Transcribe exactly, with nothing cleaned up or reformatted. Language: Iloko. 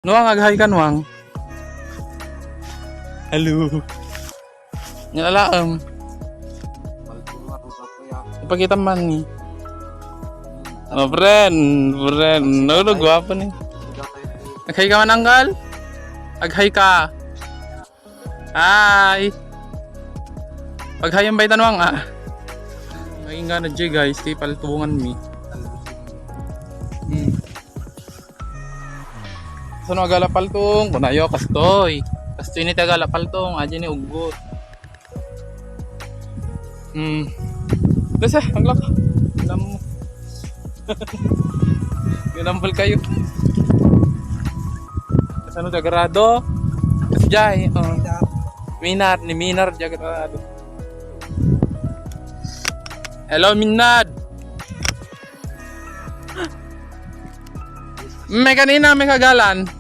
Nuang, ag-hi ka, Nuang. Hello. Yan alaem. Ipakita man ni. Oh, friend, friend. No, no, gwapo ni. Ag-hi ka man, Anggal? Ag-hi ka. Hi. Pag-hi ang bayta, Nuang, ah. Ay, nga na, Jay, guys. Ti paltungan mi. Hmm. Saan agala paltong? Kunayo, kastoy. Kastoy ni ti agala paltong. Aja ni ugot. Hmm. Basta, ang lak. Alam mo. Ginambal kayo. Saan ti agrado? Jay, oh. Minar, ni Minar, di agrado. Hello, Minad. May kanina, may kagalan.